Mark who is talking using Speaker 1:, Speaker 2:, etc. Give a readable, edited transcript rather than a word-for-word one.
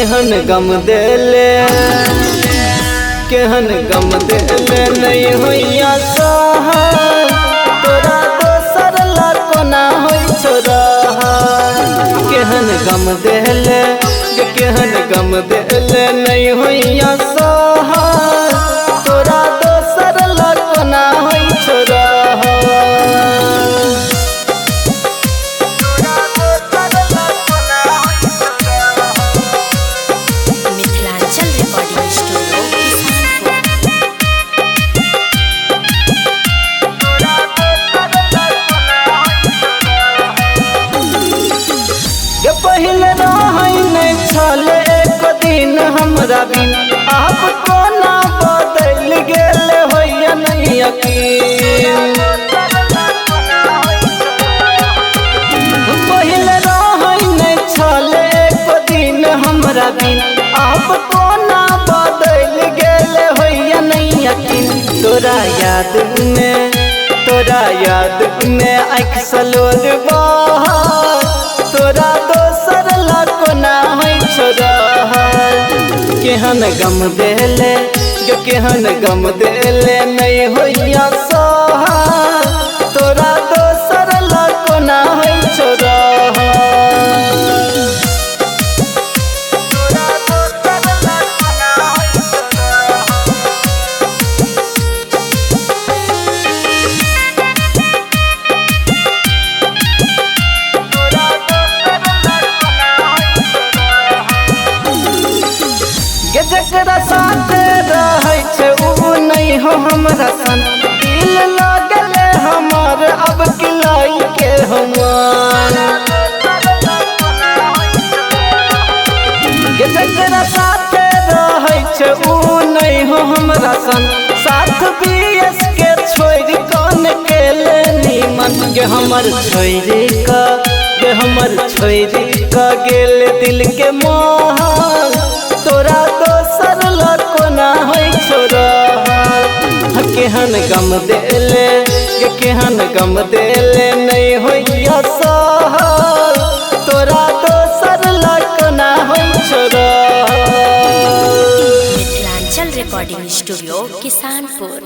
Speaker 1: केहन गम देले, केहन गम देले नहीं होइया सहल, तोरा दोसर ला कोना होइ छौ रहल। केहन गम देले, केहन गम देले नहीं होइया सहल, तोरा दोसर ला कोना होइ छौ रहल।
Speaker 2: Mithilanchal recording studio Kisanpur.
Speaker 1: के पहले रहै नहि छल एक दिन हमरा बिन, आब कोना बदलि गेल होइया नहि यकीन। पहले रहै नहि छल एक दिन हमरा बिन, आब कोना बदलि गेल होइया नहि यकीन। तोरा याद में, तोरा याद में आँखि सलोर बहल, तोरा दोसर ला कोना होइ छौ रहल। केहन गम देले, केहन गम देले नहीं होइया सहल, तोरा दोसर ला कोना होइ छौ रहल। गे जकरा साथ रहै छै उ नहीं हो हमरा सन, दिल लागल हमर अब किलाई के हम। गे जकरा साथ रहै छै उ नहीं हो हमरा सन, साथ बीएस के छोड़ि कौन के लेनी मन। गे हमर छोड़ि क, गे हमर छोड़ि क गेल दिल के मोहन, तोरा दोसर ला कोना होइ छौ रहल। केहन गम देले, केहन गम देले नहीं होइया सहल, तोरा दोसर ला कोना होइ छौ रहल।
Speaker 2: Mithilanchal recording studio Kisanpur.